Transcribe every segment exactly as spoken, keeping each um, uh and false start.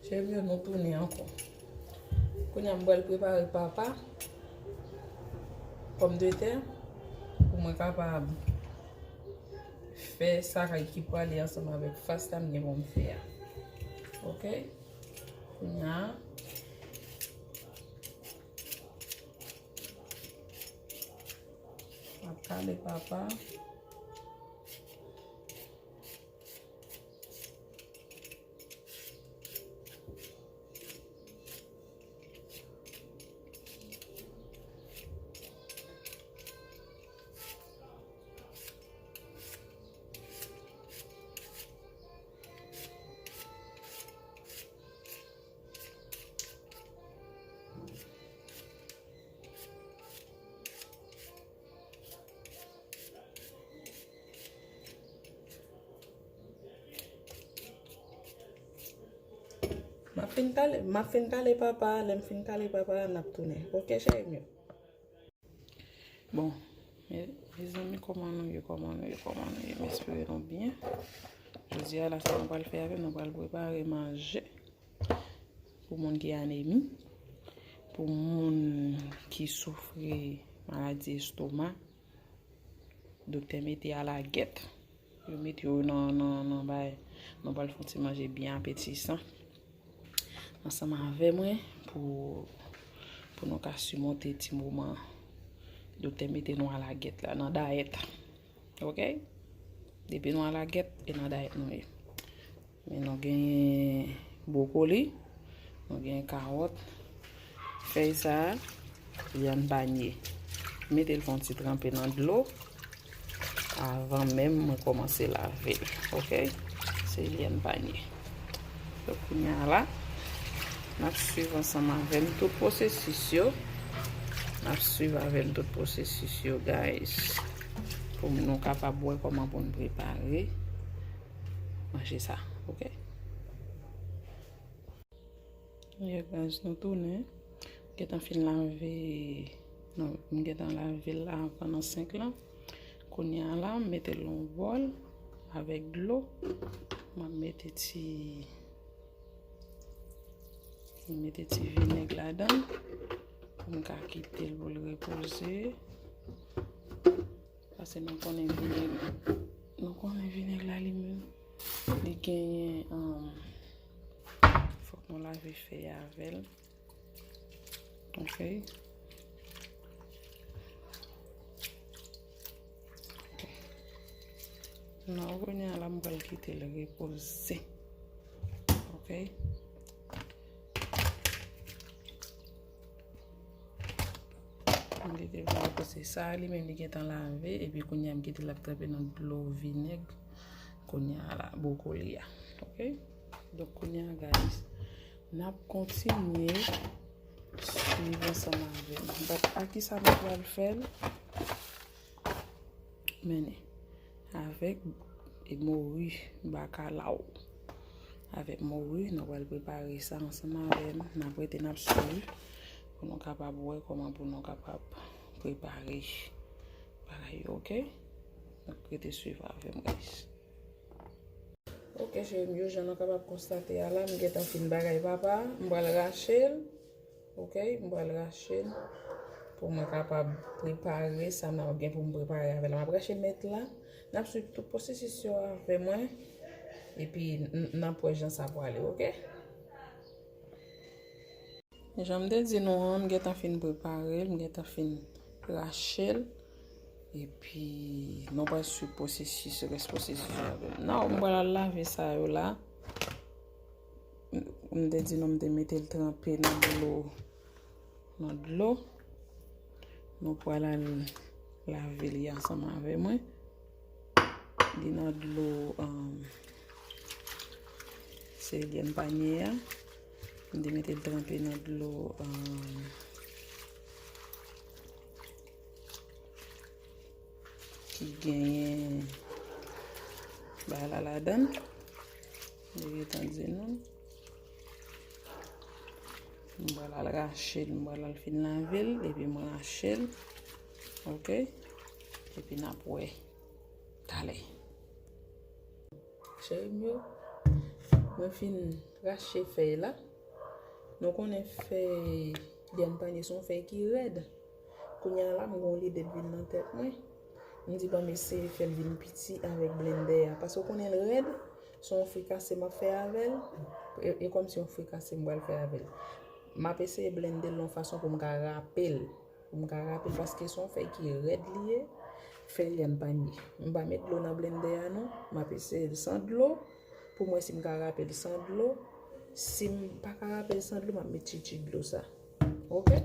Cheri, nou tounen ankò. Kounye a, m pral prepare papa pòmdetè pou mwen kapab fè sa ki prale ansanm avèk fas la m gen pou m fè a. Oke? Kounye a, m ap kale papa. M ap fin kale, m ap fin kale papa, lè m fin kale papa, n ap tounen. Oke, cheri m yo? Bon, me, mezanmi, kòman nou ye, kòman nou ye, kòman nou ye? M espere nou byen. Jodi a, la, sa nou pral fè avè, nou pral prepare manje pou moun ki anemi, pou moun ki soufri maladi estoma. Doktè mete alagèt. Yo mete yo nan, nan, nan bay. Nou pral fè yon ti manje byen apetisan ansanm avè mwen pou, pou nou ka simonte ti moman doktè mete nou alagèt la nan dayèt. Oke? Depi nou alagèt, e nan dayèt nou ye. Men nou genyen bwokoli, nou genyen kawòt. Fèy sa a, lyann panye. Mete l fè yon ti tranpe nan dlo avan menm mwen kòmanse lave l. Oke? Se lyann panye. Donk, kounye a la, n ap swiv ansanm avè m tout pwosesis yo. N ap swiv avè m tout pwosesis yo, guys. Pou nou kapab wè kòman pou n prepare manje sa, oke? Yeah, guys, nou tounen. Gentan fin lave, non, m gentan lave l la pandan senk lan. Kounye a la, m mete l nan bòl avèk dlo. M ap mete ti, m mete ti vinèg ladan l pou m ka kite l pou l repoze. Paske nou konnen vinèg, nou konnen vinèg la li menm, li genyen, um, fòk nou lave fèy avè l. Oke. Non, kounye a la, m pral kite l repoze. Oke. M kite l repoze sa, li menm li gentan lave, epi kounye a m kite l ap tranpe nan dlo vinèg. Kounye a la, bwokoli a. Oke? Donk, kounye a, guys, n ap kontinye swiv ansanm avè m. But a ki sa nou pral fè l? Mennen. Avèk mori bakalaw. Avèk mori, nou pral prepare sa ansanm avè m. N ap rete, n ap swiv pou nou kapab wè kòman pou nou kapab prepare bagay yo, oke? Donk, rete swiv avè m, guys. Oke, cheri m yo, jan nou kapab konstate a la, m gentan fin bagay papa, m pral rache l. Oke, m pral rache l pou mwen kapab prepare sa m ap gen pou m prepare avè l. M ap rache l met la. N ap swiv tout pwosesis yo avè mwen. Epi n, n ap wè jan sa pwale, oke? Jan m te di nou an, m gentan fin prepare l, m gentan fin rache l. Epi, nou pral swiv pwosesis, rès pwosesis yo avè m. Nan, m pral al lave sa yo la. M te di nou m te mete l tranpe nan dlo, nan dlo. Nou pral al lave li ansanm avè mwen. Li nan dlo, um, se lyann panye a. M te mete l tranpe nan dlo, um, ki genyen bagay la ladan l. Li gentan di nou. M pral al rache l, m pral al fin lave l, epi m rache l. Oke? Epi n ap wè talè. Cheri m yo, Mwen fin rache fèy la. Nou konnen fèy lyann panye se yon fèy ki rèd. Kounye a la, m gen yon lide t vin nan tèt mwen. M di, "Ban m eseye fè l vin piti avèk blendè a." Paske w konnen l rèd, se yon frikase m ap fè avè l. E, e kòmsi yon frikase m pral fè avè l. M ap eseye blende l yon fason pou m ka rape l. Pou m ka rape l, paske se yon fèy ki rèd li ye. Fèy lyann panye. M pa met dlo nan blendè a non. M ap eseye l san dlo. Pou m wè si m ka rape l san dlo. Si m pa ka rape l san dlo, m ap met tchitchi dlo sa. Oke?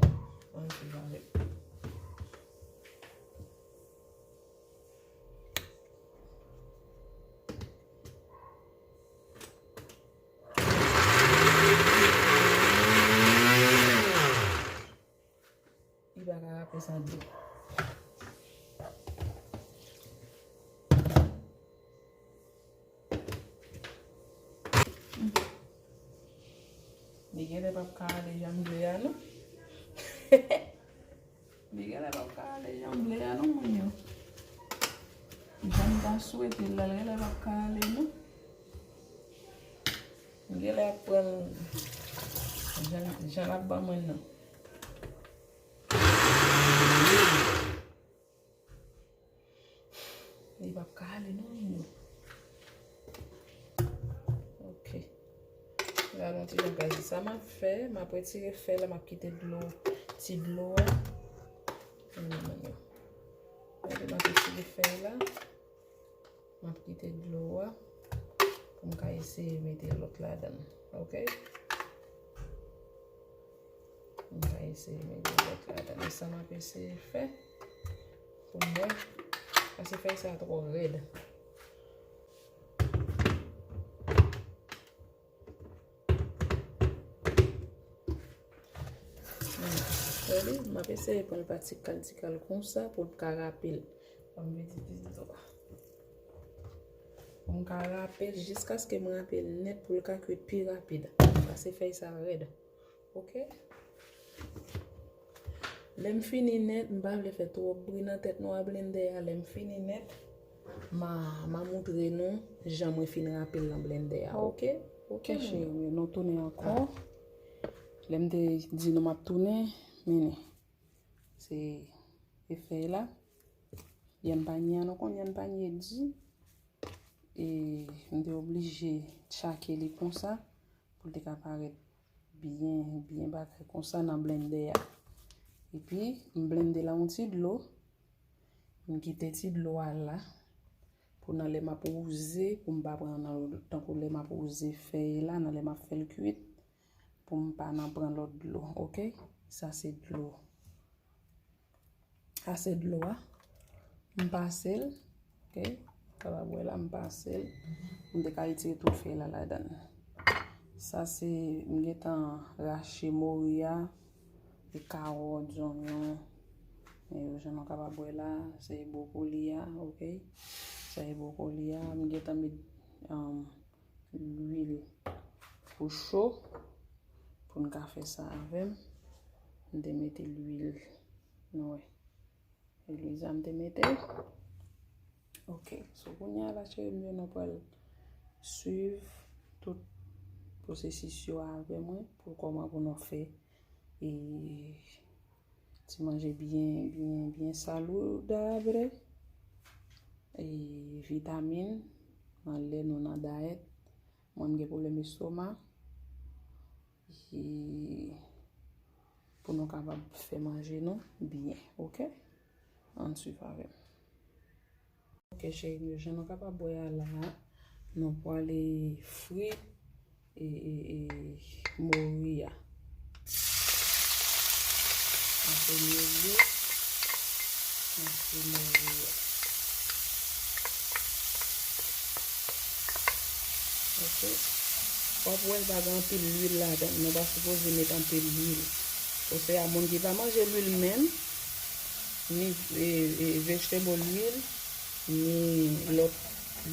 Ann viv avè m. Li pa ka rape san dlo. Li genlè p ap ka ale jan m vle a non. Li genlè p ap ka ale jan m vle a non, moun yo. Jan m ta swete l la, l genlè p ap ka ale non. Li genlè ap pran l jan, jan l ap ban mwen nan. Li p ap ka ale non, moun yo. Oke. Gade yon ti jan gaz. Sa m ap fè, m ap retire fèy la, m ap kite dlo, ti dlo a. Gade, m ap retire fèy la. M ap kite dlo a pou m ka eseye mete lòt ladan l. Oke? M ka eseye mete lòt ladan. E sa m ap eseye fè pou m wè. Paske fèy sa twò rèd. Tande, m ap eseye pran l pa tikal tikal konsa pou m ka rape l. Ban m vide ti dlo. Pou m ka rape l jiskaske m rape l nèt pou l ka kwit pi rapid. Paske fèy sa rèd. Oke? Lè m fini nèt, m pa vle fè twòp bri nan tèt nou a blendè a. Lè m fini nèt, m a, m a moutre nou jan mwen fin rape l nan blendè a. Oke? Oke, cheri, nou tounen ankò. Lè m te di nou m ap tounen, mennen. Se e fèy la. Lyann panye a, nou konn lyann panye di. E m te oblije tchake li konsa pou l te ka parèt byen, byen bagay konsa nan blendè a. Epi, m blende l a yon ti dlo. M kite ti dlo a la. Pou nan lè m ap wouze, pou m pa pran nan, tankou lè m ap wouze fèy la, nan lè m ap fè l kwit, pou m pa nan pran lòt dlo, oke? Sa se dlo. Sa se dlo a. M pase l, oke? Kapab wè la, m pase l. M te ka retire tout fèy la ladan l. Sa se, m gentan rache mori a, e kawòt, zonyon. E jan nou kapab wè la, se bwokoli a, oke? Sa e bwokoli a, m gentan met, um, lwil pou cho, pou n ka fè sa avè m. M te mete lwil, nou wè. E lwil sa m te mete. Oke, so kounye a la, cheri m yo, nou pral swiv tout pwosesis yo avè mwen pou kòman pou nou fè e ti manje byen, byen, byen saludable. E vitamin, nan lè nou nan dayèt. Mwen, m gen pwoblèm estoma. E pou nou kapab fè manje nou byen, oke? Ann swiv avè m. Oke, cheri m yo, jan nou kapab wè a la, nou pwale fri e, e, e, mori a. An premye lye, m ap fri mori a. Oke. W ap wè l pa gen anpil lwil ladan l. Nou pa sipoze met anpil lwil. Osea, moun ki pa manje lwil menm, ni, e, e, vegetable oil, ni lòt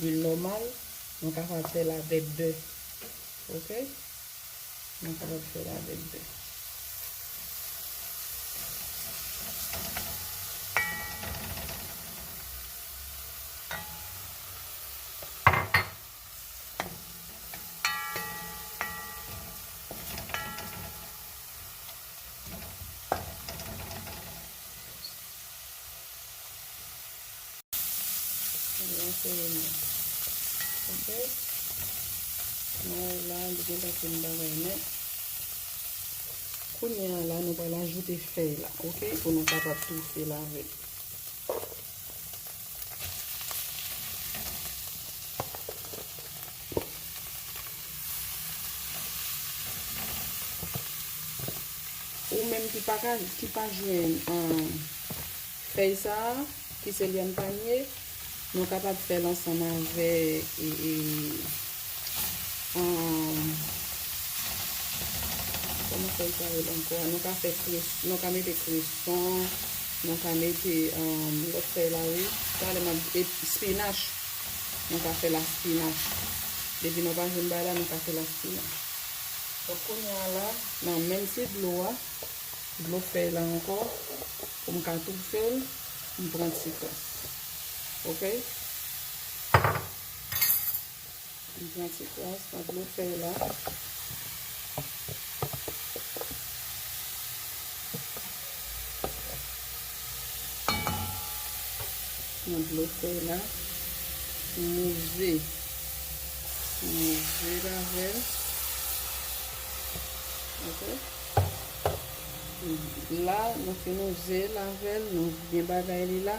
lwil nòmal, nou kapab fè l avèk bè. Oke? Nou kapab fè l avèk bè. Sèlman. Ok? Nou wè la, li gentan fin bagay nèt. Kounye a la, nou pral ajoute fèy la, ok? Pou nou kapab toufe l avè l. Ou menm ki pa ka, ki pa jwenn, um, fèy sa a, ki se lyann panye, nou kapab fè l ansanm avèk, e, e, um, kòman fèy sa rele ankò a? Nou ka fè kres-, nou ka mete kreson, nou ka mete, um, lòt fèy la, wi. Talè m ap, e, spinach. Nou ka fè la spinach. Depi nou pa jwenn bagay la, nou ka fè la spinach. Donk, kounye a la, nan menm ti dlo a, dlo fèy la ankò, pou m ka toufe l, m pran ti kras. Ok? M pran ti kras nan dlo fèy la. Nan dlo fèy la. Mouze. Mouze l avè l. Ok. La, nou fin mouze l avè l, nou byen bagay li la.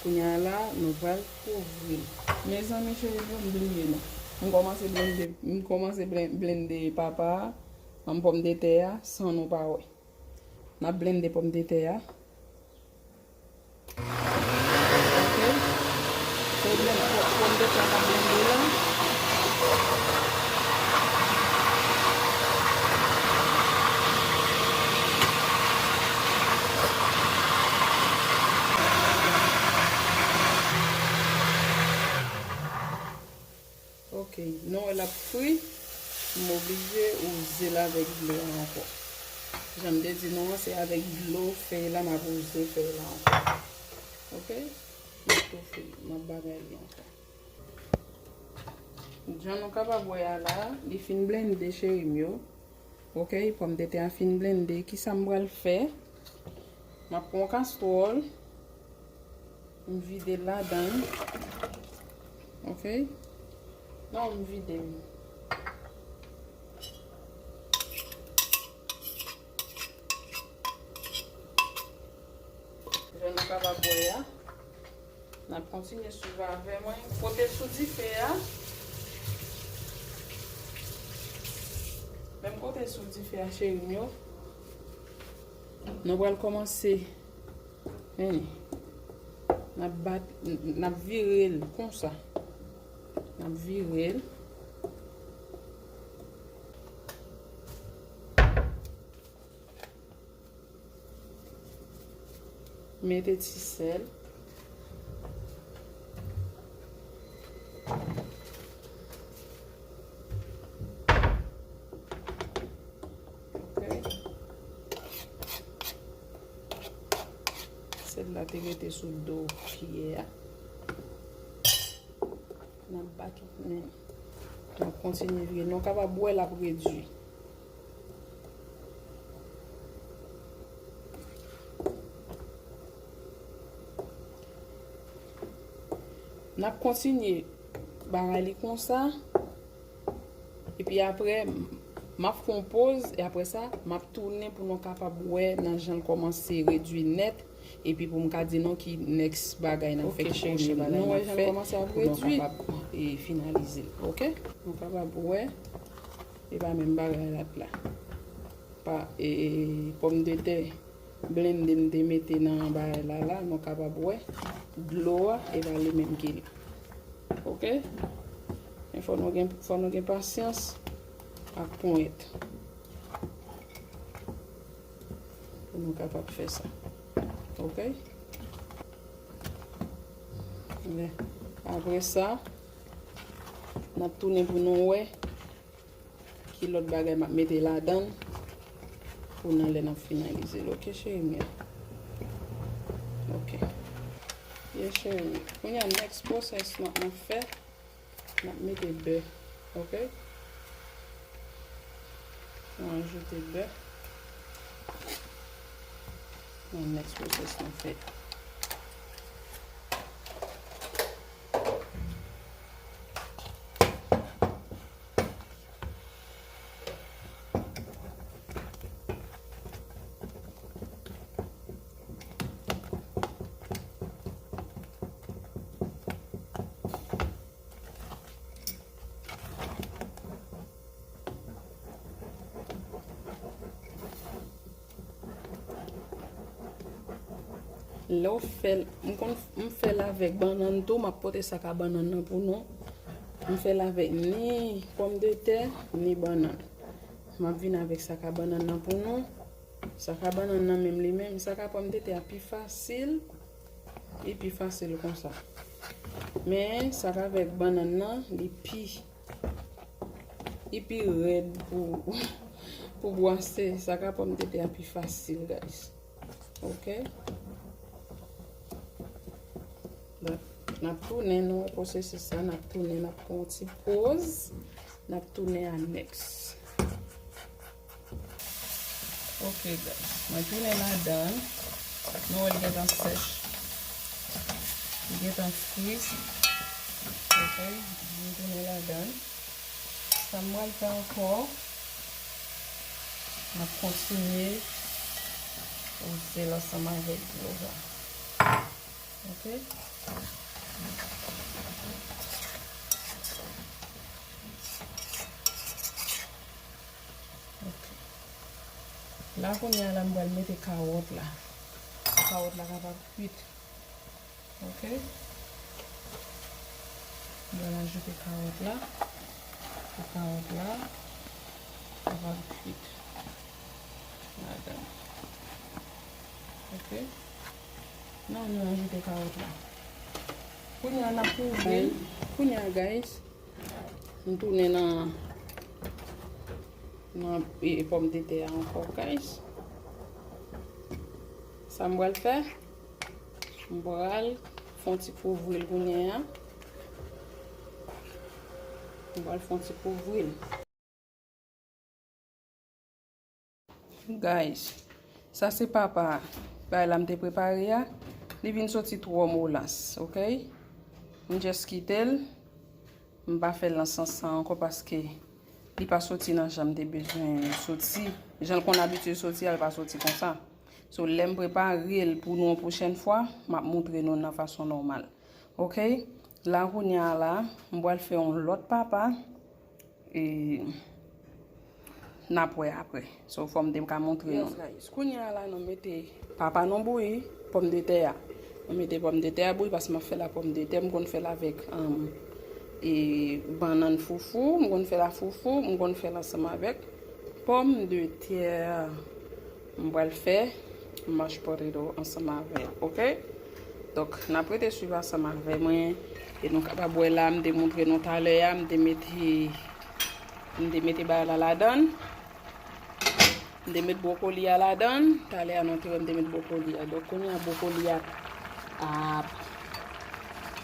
Kounye a la, nou pral kouvri l. Mezanmi cheri, m bliye nou. M kòmanse blende, m kòmanse blen-, blende papa a, an pòmdetè a, san nou pa wè. N ap blende pòmdetè a. Ok. Se blen-, pò-, pòmdetè a k ap blende la. Ok, nou wè l ap fri, m oblije wouze l avèk dlo a ankò. Jan m te di nou an, se avèk dlo fèy la m ap wouze fèy la ankò. Ok, m ap toufe l, m ap bagay li ankò. Jan nou kapab wè a la, li fin blende cheri m yo. Ok, pòmdetè a fin blende. Kisa m pral fè? M ap pran yon kastwòl. M vide l ladan. Ok. Non, m vide l. Jan nou kapab wè a. N ap kontinye swiv avè mwen. Kote sou dife a. Menm kote sou dife a, cheri m yo. Nou pral kòmanse. N ap bat, n ap vire l konsa. N ap vire l. Mete ti sèl. Ok. Sèl la te rete sou do kiyè a. N ap bat li men. N ap kontinye vire. Nou kapab wè l ap redui. N ap kontinye bagay li konsa. Epi apre, m ap fè yon poz, e apre sa, m ap tounen pou nou kapab wè nan jan l kòmanse redui nèt, epi pou m ka di nou ki next bagay n ap fè, ki pwochen bagay n ap fè, pou nou kapab, e, finalize l. Ok? Nou kapab wè, e pa menm bagay la la. Pa, e, e, pòmdetè blende m te mete nan bagay la la, nou kapab wè dlo a, e pa li menm ki la. Ok? Men fò nou gen, fò nou gen pasyans ak ponyèt. Pou nou kapab fè sa. Ok? Men, apre sa, n ap tounen pou nou wè ki lòt bagay m ap mete ladan l pou nan lè n ap finalize l. Ok, cheri m yo? Ok. Yes, cheri. Kounye a, next process nou ap fè, n ap mete bè. Ok? Nou ajoute bè. Nan next process nou fè. Lè w fè l, m konn m fè l avèk bannann tou, m ap pote sak a bannann nan pou nou. M fè l avèk ni pòmdetè, ni bannann. M ap vin avèk sak a bannann nan pou nou. Sak a bannann nan menm li menm, sak a pòmdetè a pi fasil. Li pi fasil konsa. Men sak avèk bannann nan, li pi, li pi rèd pou, pou bwase. Sak a pòmdetè a pi fasil, guys. Ok? Donk, n ap tounen, nou wè pwosesis la, n ap tounen, n ap pran yon ti poz, n ap tounen a nèks. Ok, guys, mwen tounen ladan, nou wè l gentan sèch, li gentan fri. Ok, mwen tounen ladan. Sa m pral fè ankò, m ap kontinye woze l ansanm avèk dlo a. Ok? Ok. La, kounye a la, m pral mete kawòt la. Kawòt la kapab kwit. Ok. M pral ajoute kawòt la. Pou kawòt la kapab kwit ladan. Ok. Nan nou ajoute kawòt la. Kounye a n ap kouvri l. Kounye a, guys, m tounen nan, nan e, pòmdetè a ankò, guys. Sa m pral fè, m pral fè yon ti kouvri l kounye a. M pral fè yon ti kouvri l. Guys, sa se papa bagay la m te prepare a. Li vin soti twò molas, ok? M just kite l. M pa fè l nan sans sa ankò paske li pa soti nan jan m te bezwen soti. Jan l konn abitye soti a, l pa soti konsa. So, lè m prepare l pou nou yon pwochèn fwa, m ap montre nou nan fason nòmal. Ok? La, kounye a la, m pral fè yon lòt papa. E n ap wè apre. So, fò m te ka montre nou. Yes, guys. Kounye a la, nou mete papa nou bouyi, pòmdetè a. Nou mete pòmdetè a bouyi paske m ap fè la pòmdetè. M konn fè l avèk, um, e, bannann foufou. M konn fè la foufou. M konn fè l ansanm avèk pòmdetè. M pral fè mashed potato ansanm avè l, ok? Donk, n ap rete swiv ansanm avè mwen. E nou kapab wè la, m te montre nou talè a, m te mete, m te mete bagay la ladan l. M te met bwokoli a ladan l. Talè a nou te wè m te met bwokoli a. Donk, kounye a bwokoli a ap,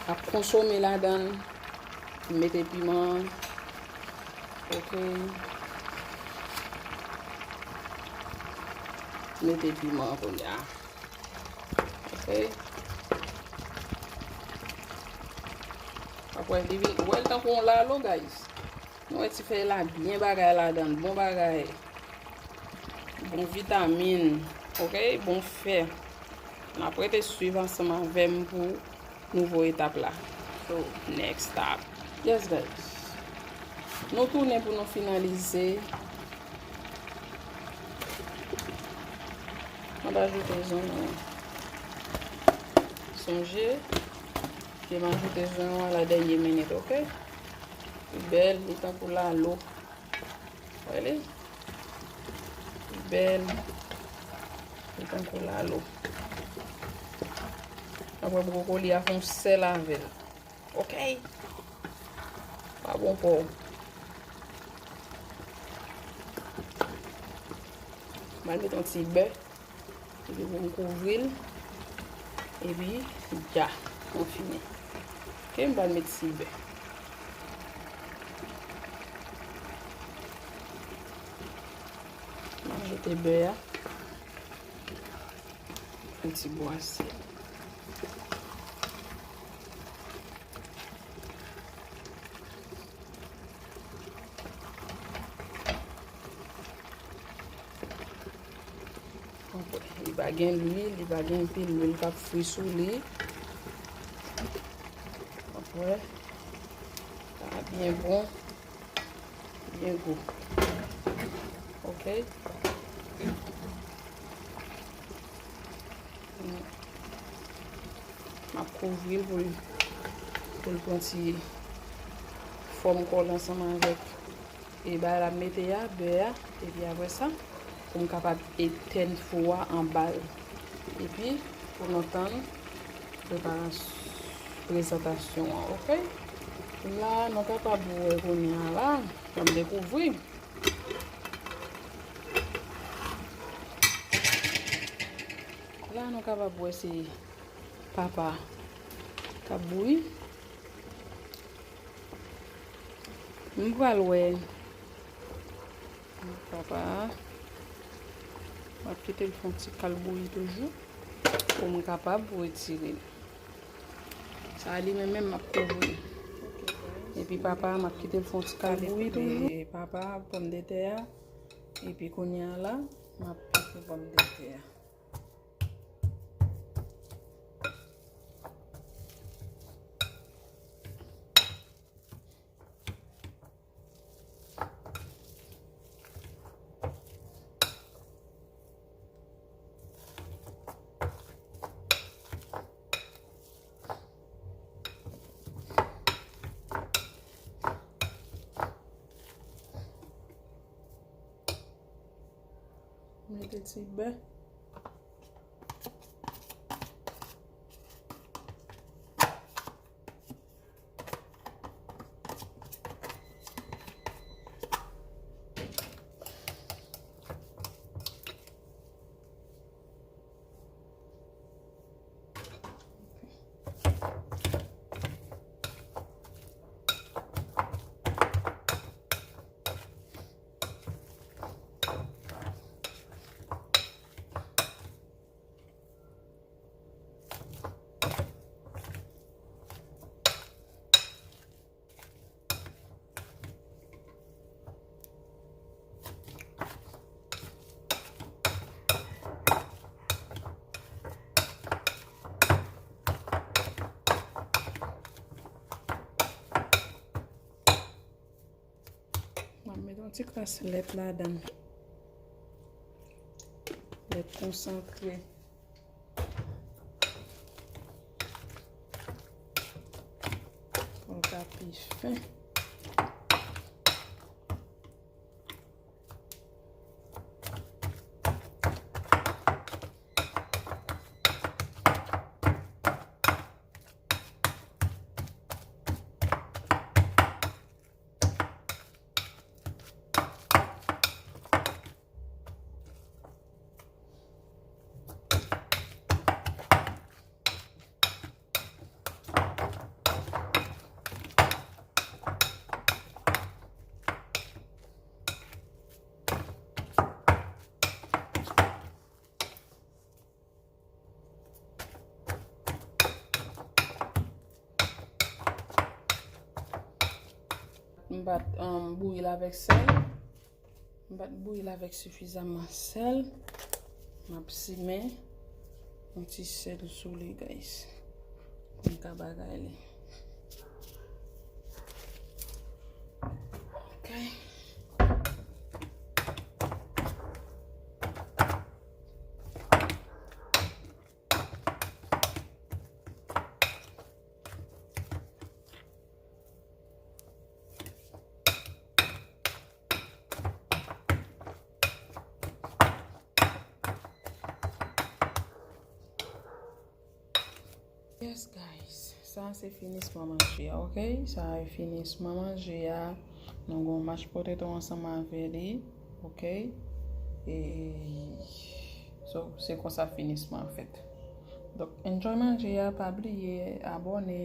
ap konsome ladan l. M mete piman an. Ok. Mete piman an kounye a. Ok. Apre, li vin, ou wè l tankou yon lalo, guys. Nou wè ti fèy la, byen bagay ladan l, bon bagay. Bon vitamin, ok, bon fè. N ap rete swiv ansanm avè m pou nouvo etap la. So, next stop. Yes, guys. Nou tounen pou nou finalize. Mwen pa ajoute zonyon. Sonje ke m ajoute zonyon an la dènye minit, ok? Li bèl, li tankou lalo. Wè li? Li bèl. Li tankou lalo. Apre bwokoli a fè yon sèl avè l. Ok? Pa bon pou ou. M al met yon ti bè. Epi pou m kouvri l. Epi, dja, nou fini. Ok, m pral met ti bè. M ajoute bè a. Yon ti bwase. Li pa gen lwil, li pa gen pil lwil k ap fri sou li. Apre, sa byen bon, byen gou. Ok. N ap M ap kouvri l pou l, pou l pran ti fòm kò l ansanm avèk e bagay la m mete a, bè a, epi apre sa, pou m kapab etèn fou a anba l. Epi, pou nou tann preparas-, prezantasyon an, oke? La, nou kapab wè kounye a la, ban m dekouvri. La, nou kapab wè se papa k ap bouyi. M pral wè papa a. M ap kite l fè yon ti kal bouyi toujou pou m kapab retire l. Sa a li menm menm m ap kouvri. Epi papa a, m ap kite l fè yon ti kal bouyi toujou. Papa a, pòmdetè a. Epi kounye a la, m ap pike pòmdetè a. Mete ti bè. M ap met yon ti kras lèt ladan l. Lèt konsantre. Pou l ka pi fen. M pa t, um, bouyi l avèk sèl. M pa t bouyi l avèk sifizaman sèl. M ap simen yon ti sèl sou li, guys. Pou m ka bagay li. Ok. Yes, guys. Sa se finisman manje a, ok? Sa e finisman manje a. Nou gon mashed potato ansanm avè li, ok? E so, se konsa finisman an fèt. Donk, enjoy manje a, pa bliye abòne,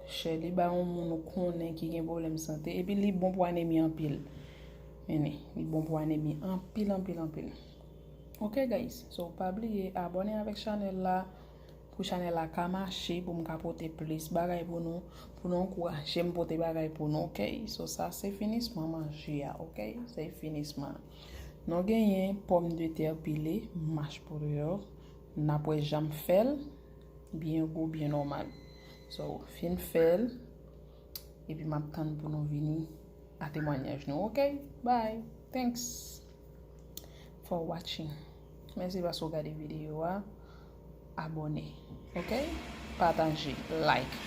share li ba yon moun ou konnen ki gen pwoblèm sante. Epi li bon pou anemi anpil. Meni, li bon pou anemi anpil, anpil, anpil. Ok, guys. So, pa bliye abòne avèk chanèl la. Pou chanèl la ka mache, pou m ka pote plis bagay pou nou, pou nou ankouraje m pote bagay pou nou, ok? So, sa se finisman manje a, ok? Se finisman. Nou genyen pòmdetè pile, mashed potato, n ap wè jan m fè l, byen gou, byen nòmal. So, fin fè l, epi m ap tann pou nou vini a temwanyaj nou, ok? Bye. Thanks for watching. Mèsi paske w gade videyo a. Abòne. Ok? pataje, like.